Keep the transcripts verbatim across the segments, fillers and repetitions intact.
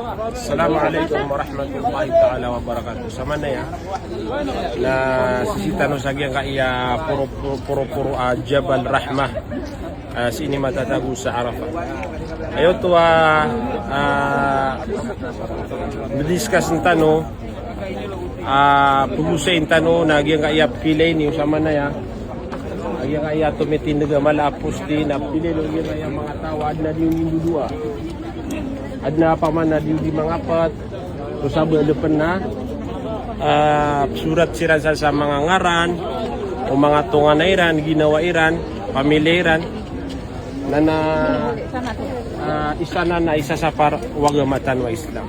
Assalamu alaikum warahmatullahi taala wabarakatuh. Samanaya na sii tano sa giyangkaya poro, poro, poro, poro, ah, Jabal Rahmah, ah, sii ini matatago sa Arafah. Aya oto a, ah, discuss tano, ah, pagosay tano na giyangkaya pila ini o samanaya. Giyangkaya tomitindeg a mala a posti na pila ini giyangkaya manga taw a adn a di o mindodoa. Adn a paman a di o di mangapat. So sabaad pn na, ah, psorat siran sa, sa manga ngaran o manga tonganay iran, ginawa iran, pamilya iran. Na na, ah, isa na na isa sa par o agama tano a Islam.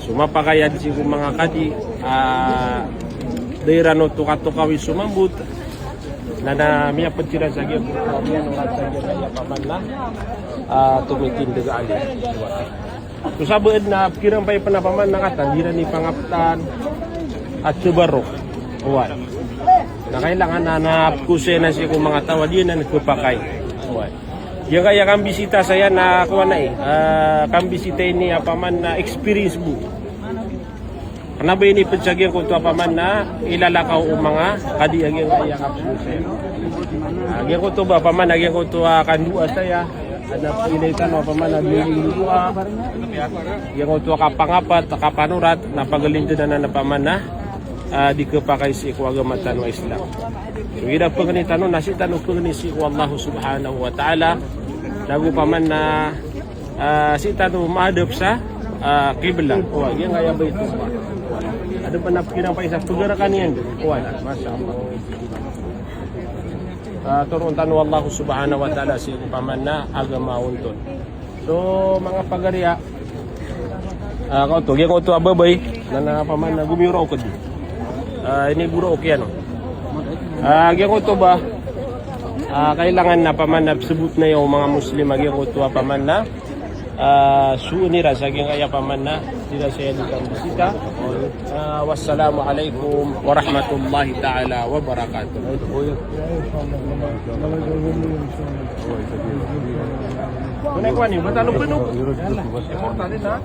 So mapakay a di sii ko manga kadi, ah, da iran oto katokawi so mambot. Na na miyapd siran sa giyangkoto a miyanorat sa giyangkaya paman na, ah, tomitindeg a alim. So sabaad na pkiran pay pn a paman na katawan iran i pangaptan a tabarruk. Oway. Na kailangan na, na pkosay na sii ko manga taw a di anan khapakay. Oway. Giyangkaya kambisita saya na kowan ai, ah, kambisita ini a paman na experience bo. Kna ba inipd sa giyangkoto a paman na ilalakaw o manga kadi a giyangkaya kapsosay. Ah, giyangkoto ba paman a giyangkoto a kandoa saya. Adn a pkilay tano a paman a di mindodoa. Giyangkoto a kapangapat, kapanorat, na paglindn anan a paman na, ah, di khapakay sii ko agama tano a Islam. So igira pangni tano na sii tano pangni sii ko Allah subhanahu wa ta'ala. Nago paman na, ah, sii tano mahadap sa, ah, qiblah. Oway, giyangkaya Baitullah. Adn pn a pkiran pay sa pgarakan iyan. Oway, masha Allah. Ah, toroon tano o Allah subhanahu wa ta'ala sii ko paman na agama onton. So manga pagari a, ah, kaoto, giyangkoto a babay na, na paman na gomiyoraok di. Ah, inigoraok iyan o. Ah, giyangkoto ba, ah, kailangan na paman na psbot na iyo manga Muslim a giyangkoto a paman na, ah, so ini ra sa giyangkaya paman na di ra saya di kambisita. Ah, wassalamu alaikum warahmatullahi taala wabarakatuh. Kone kwani, ba't ano pino? Importante na.